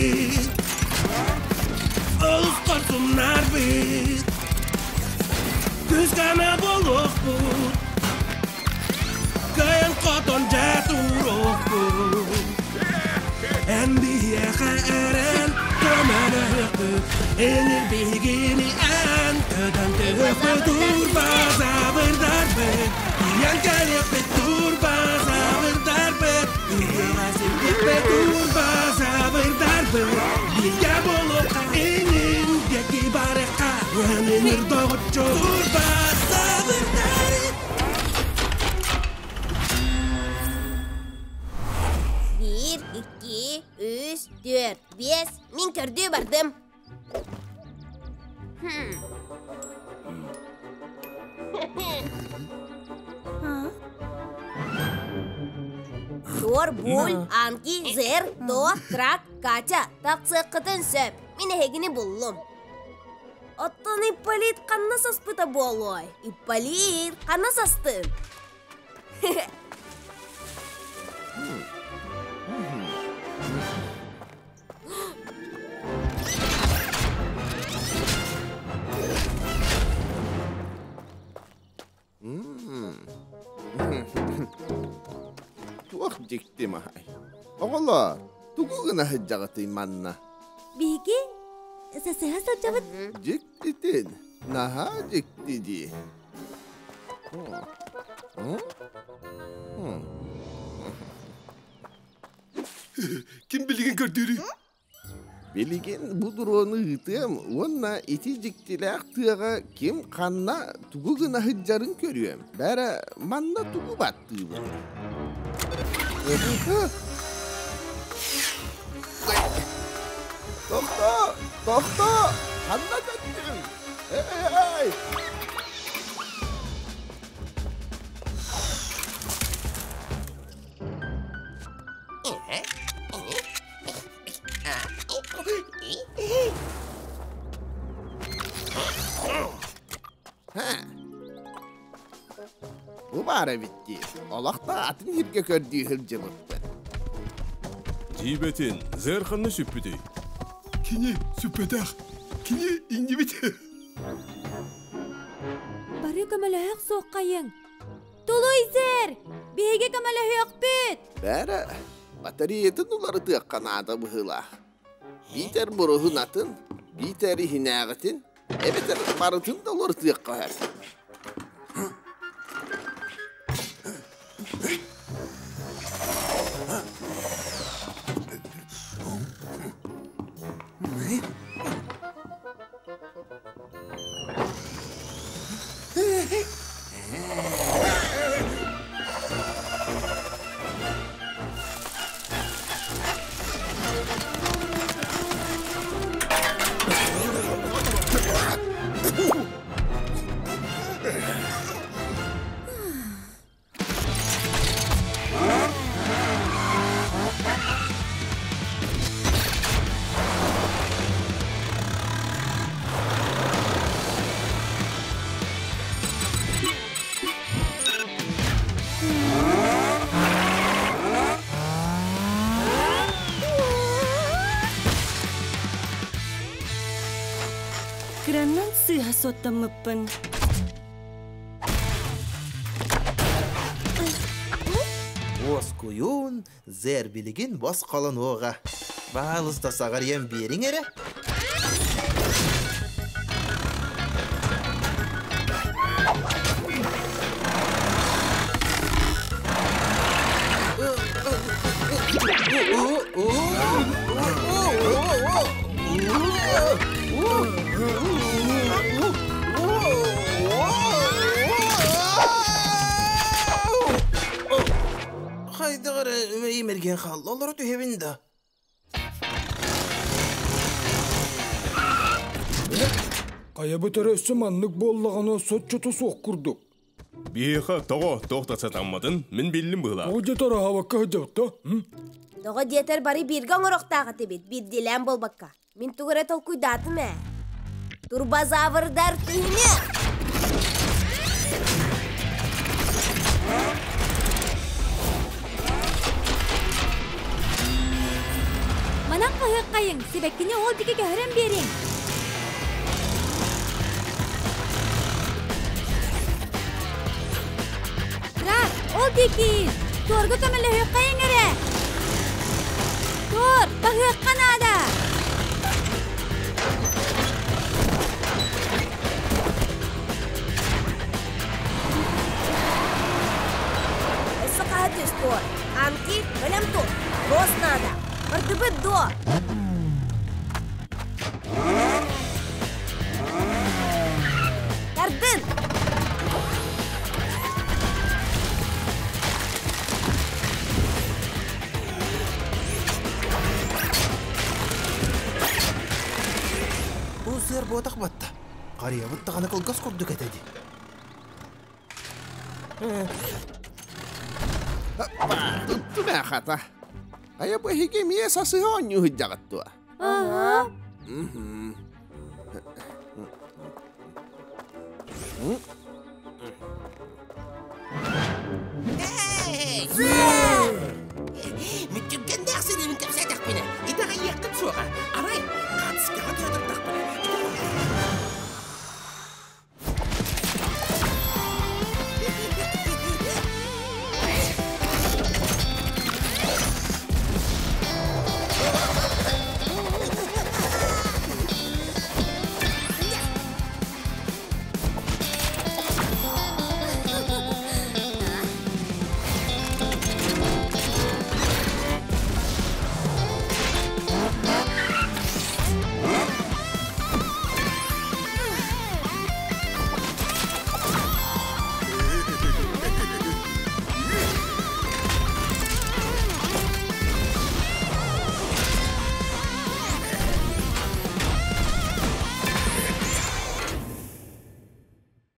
Бит, олус хорсуннарбыт, Күскэме буолуохпут, Кыайан хотон дьэ туруохпут. Эн биһиэхэ эрэн көмөлөһүөхпүт, Энир биһигини эн көтөн түһүөхпүт, Турбазаврдарбыт, тиийэн кэлиэхпит, Турбазаврдарбыт, Биһиэхэ сирдиэхпит, Турбазаврдарбыт, Бииргэ буолуохха инин диэки барыахха, Өнүнүр доҕоччу Турбазаврдар. Биир, икки, үс, түөрт, биэс. Мин көрдүү бардым. Туор, буль, анки, зер, то, трак, Катя, тахсыаххытын сөп. Мин эһигини буллум. Оттон Ипполит ханна саспыта буолуой? Ипполит, ханна састын? Туох дьикти маһай. Оҕолоор, тугу гына сылдьаҕытый манна? Биһиги сасыһа сылдьабыт. Дьиктитин, наһаа дьикти дии. Ким билигин көрдүүрүй? Билигин бу дрону ыытыам уонна ити дьиктилээх тыаҕа ким ханна тугу гына сылдьарын көрүөм. Бээрэ, манна тугу баттыыбын? Тохтоо! Тохтоо! Ханна көттүҥ? Эй! Бу баар эбит дии. Олох да атын сиргэ көрдүү сылдьыбыппын. Дьиибэтин, зерханны сүппүтүй? Кини сүппэтэх. Кини иҥнибит. Бары көмөлөһөх суоххайыҥ. Тулуй, сэр! Биһиги көмөлөһүөхпүт! Бээрэ, батареятын уларытыахха наада быһыылаах. Биитэр буруһун атын, биитэр иһинээҕитин, эбэтэр барытын да уларытыахха сөп. Кыраннан сыыһа суоттаммыппын. Уоскуйун, зэр билигин босхолонуоҕа. Баһаалыста саҕарыйан биэриҥ эрэ. Хайдах эрэ имэргэн хаалла олоро түһэбин да. Хайабыт эрэ өссө маннык буоллаҕына соччото суох курдук. Биһиэхэ тоҕо туох да сатамматын мин биллим быһыылаах. Тоҕо диэтэр аһаабакка сылдьабыт да? Тоҕо диэтэр бары бииргэ оҥоруохтаах этибит, биирдиилээн буолбакка. Мин тугу эрэ толкуйдаатым ээ. Турбозаврдар түһүнүө! Манан хаһыаххайыҥ! хайыҥ, сибэккини ол диэки көһөрөн биэриҥ. Трак, ол диэки! Туорга көмөлөһүөххэйиҥ эрэ! Туор, баһыахха наада! Өссө хаһа түс, Туор. Анки, бэлэм тур. Рос наада. Бардыбыт дуо? Тардын! Бу сыар буотах батта. Харыйабыт даҕаны кылгас курдук этэ дии. Туттум ээ хата. Хайа бу эһиги эмиэ сасыһа оонньуу сылдьаҕыт дуо? Аһа. Мгм.